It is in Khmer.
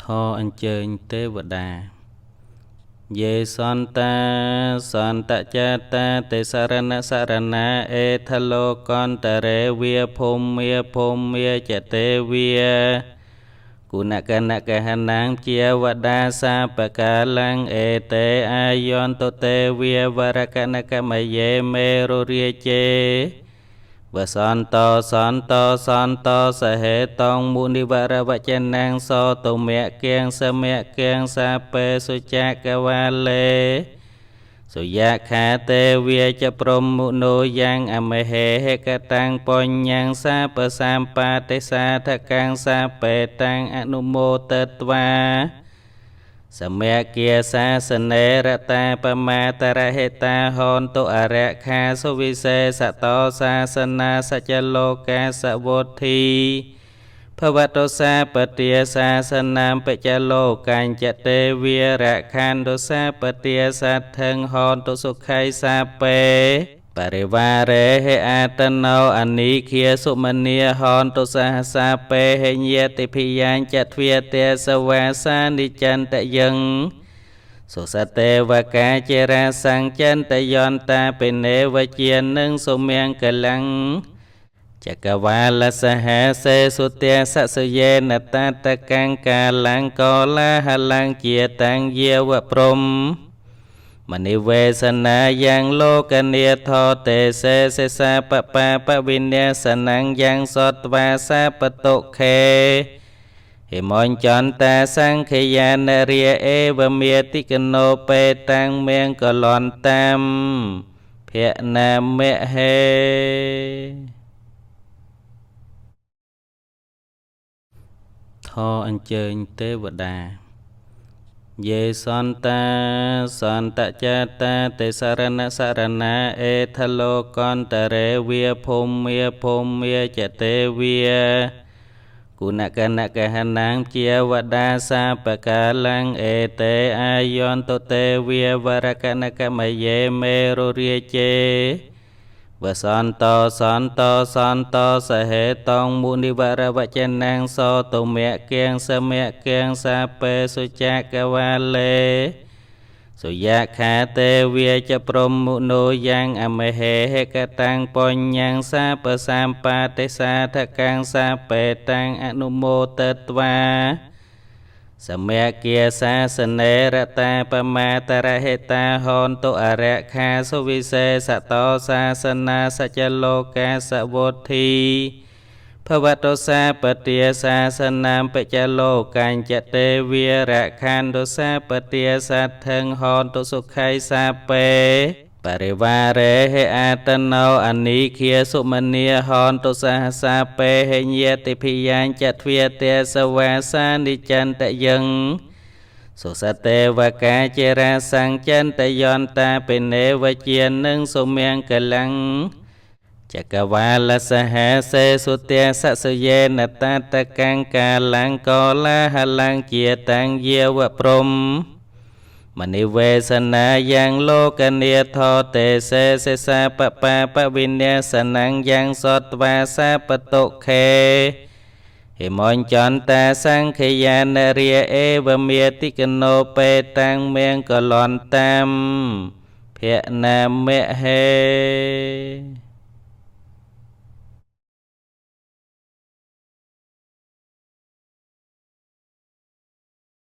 ធម៌អញ្ជើញទេវតាយេសន្តាសន្តចតាទេសរណសរណាអេថលោកន្តរេវាភូមិភូមិចទេវាគុណកណកហណាងជាវដាសាបកាលੰអេតេអាយន្តទេវាវរកណកមយេមេរុរាជេវសន្តសន្តសន្តសហេតងមុនិវរវចនាងសតុមៈគៀងសមៈគៀងសាពេសុចកវាលេសុយខាទេវាចព្រមមុនោយ៉ាងអមហេហេកតាំងបញ្ញងសាបសាមបាតិសាធកាំងសាបេតាំងអនុមោទត្វាសមគាសាសនេរតាបមាតរហេតាហនតុអរខាសុវិសេសតោសាសនាសច្ចលោកាសវុទ្ធីភវតុសាបទាសាសនាបច្ចលោកញ្ចទេវារខណ្ឌសាបទាសទ្ធិងហនតុសុខៃសាពេបរិវារេហេអតណោអនិខាសុមនីហនតុសហសាពេហេញាតិភិយាញចទ្វាទេសវាសានិចន្តយឹងសុសតេវកាជារាសង្ចន្តយន្តាបិនេវជានឹងសុមង្គលੰចកវាលសហសេសុទាសសយេនតតកង្កាលង្កលាហលង្ជាតាំងយាវព្រំមនិវេសនាយ៉ាងលោកនេថតេសេសេសាបបាបវិញ្ញាសនੰយ៉ាងសតវាសាបតុខេហិមញ្ចន្តាសង្ខយានរិយអេវមេតិកណោបេតាំងមៀងកលន្តាមភណាមហេធម៌អញ្ជើញទេវតាយេសន្តាសន្តចតាទេសរណសរណាអេថលោកន្តរេវាភូមិភូមិចទេវាគុណកណកហណាងជាវដាសាបកាលੰអេតេអាយន្តទេវាវរកណកមយេមេរុរាជេវសន្តសន្តសន្តសហេតងមុនិវរវចនាងសតុមៈគៀងសមៈគៀងសាពេសុចកវាលេសុយខាទេវាចព្រមមុនោយ៉ាងអមហេហេកតាំងបញ្ញងសាបសាមបាតិសាធកាំងសាបេតាំងអនុមោទត្វាសមគាសាសនេរតាបមាតរហេតាហនតុអរខាសុវិសេសតោសាសនាសច្ចលោកាសវុទ្ធីភវតុសាបទាសាសនាបច្ចលោកញ្ចទេវារខណ្ឌសាបទាសទ្ធិងហនតុសុខៃសាពេបរិវារេហេអតណោអនិខាសុមនីហនតុសហសាពេហេញាតិភិយាញចទ្វាទេសវាសានិចន្តយឹងសុសតេវកាជារាសង្ចន្តយន្តាបិនេវជានឹងសុមង្គលੰចកវាលសហសេសុទាសសយេនតតកង្កាលង្កលាហលង្ជាតាំងយាវព្រំមនិវេសនាយ៉ាងលោកនេថតេសេសេសាបបាបវិញ្ញាសនੰយ៉ាងសតវាសាបតុខេហិមញ្ចន្តាសង្ខយានរិយអេវមេតិកណោបេតាំងមៀងកលន្តាមភណាមហេ។